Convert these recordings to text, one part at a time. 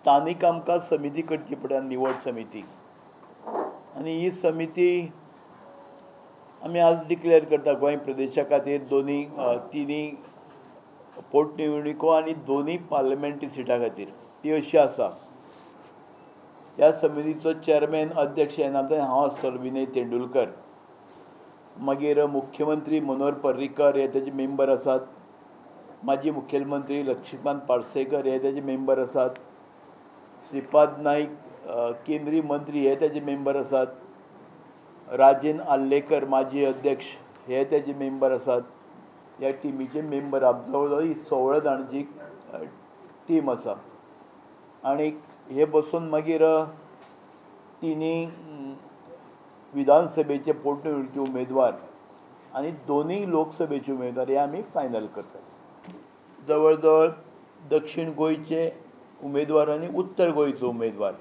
स्थानीक आमकां समिती करची पडटा, निवड समिती, आनी ही समिती आमी आज डिक्लेअर करता गोंय प्रदेशा खातीर दोनी तिनी पोटनिवडणुको आनी दोनी पार्लमेंटरी सिटां खातीर. ती अशी आसा. ह्या समितीचो चेअरमॅन अध्यक्ष ह्या नात्यान हांव आसतलो, विनय तेंडुलकर. मागीर मुख्यमंत्री मनोहर पर्रीकर हे तेजे मेंबर आसात, माजी मुखेलमंत्री लक्ष्मीकांत पार्सेकर हे तेजे मेंबर आसात, श्रीपाद नाईक केंद्रीय मंत्री हे तेजे मेंबर आसात, राजेन आर्लेकर माजी अध्यक्ष हे तेजे मेंबर आसात. ह्या टिमीचे मेंबर जवळ जवळ ही 16 जाणांची टीम आसा. आनी हे बसून मागीर तिनी विधानसभेचे पोटनिवडणुकीचे उमेदवार आनी दोनूय लोकसभेचे उमेदवार हे आमी फायनल करतले. जवळ जवळ दक्षिण गोंयचे उमेदवार आनी उत्तर गोंयचो उमेदवार,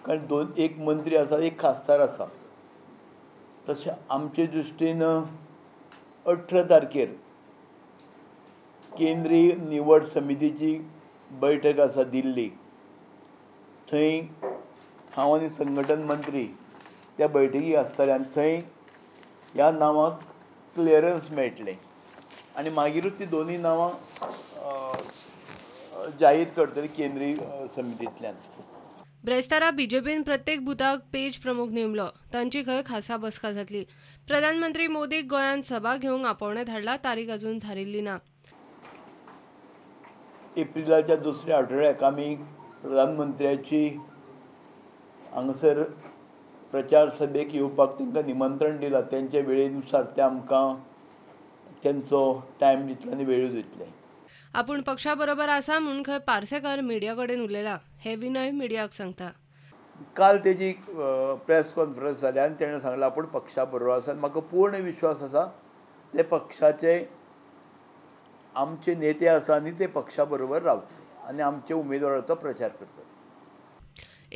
कारण दोन एक मंत्री आसा, एक खासदार आसा. तशें आमचे दृश्टीन 18 तारखेर केंद्रीय निवड समितीची बैठक आसा दिल्ली. थंय हांव आनी संघटन मंत्री त्या बैठकीक आसतले आनी थंय ह्या नांवाक क्लियरन्स मेळटलें आनी मागीरूच ती दोनूय नांवां जाहीर करतली केंद्रीय समितींतल्यान. ब्रेस्तारा बीजेपीन प्रत्येक बुथाक पेज प्रमुख नेमलो. तांची खंय खासा बसका जातली. प्रधानमंत्री मोदीक गोंयांत सभा घेवंक आपोवणें धाडला, तारीख अजून थारिल्ली ना. एप्रिलाच्या दुसऱ्या आठवड्याक आमी प्रधानमंत्र्याची हांगासर प्रचार सभेक येवपाक तांकां निमंत्रण दिलां. तेंच्या वेळेनुसार ते आमकां तेंचो टायम दितले आनी वेळूय दितले. आपूण पक्षा बरोबर आसा म्हूण खंय पार्सेकर मिडिया कडेन उलयला हे विनय मिडियाक सांगता. काल तेजी प्रेस कॉन्फरन्स जाली आनी तेणें सांगलां आपूण पक्षा बरोबर आसा आनी म्हाका पूर्ण विश्वास आसा ते पक्षाचे आमचे नेते आसा आनी ते पक्षा बरोबर रावतले आनी आमचे उमेदवाराचो प्रचार करतले.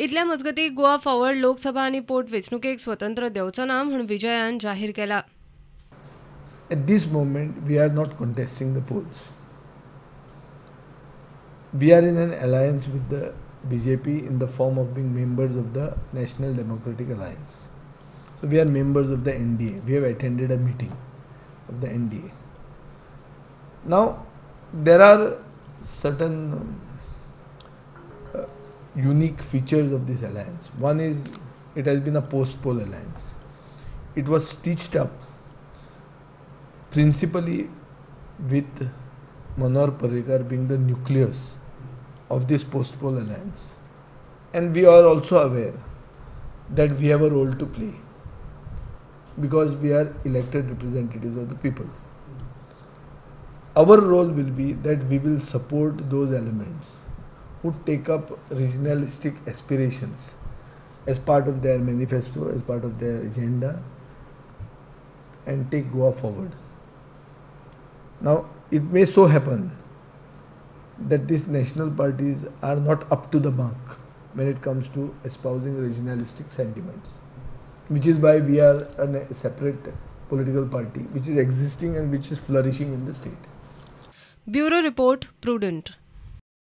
इतल्या मजगती गोवा फॉरवर्ड लोकसभा आनी पोट वेंचणुकेक स्वतंत्र देंवचो ना म्हूण विजयान जाहीर केला. At this moment, we are not contesting the polls. We are in an alliance with the BJP in the form of being members of the National Democratic Alliance. So we are members of the NDA. We have attended a meeting of the NDA. Now, there are certain unique features of this alliance. One is it has been a post-poll alliance. It was stitched up principally with Manohar Parrikar being the nucleus of this post-poll alliance. And we are also aware that we have a role to play because we are elected representatives of the people. Our role will be that we will support those elements who take up regionalistic aspirations as part of their manifesto, as part of their agenda, and take Goa forward. Now, it may so happen that these national parties are not up to the mark when it comes to espousing regionalistic sentiments, which is why we are a separate political party which is existing and which is flourishing in the state. Bureau Report, Prudent.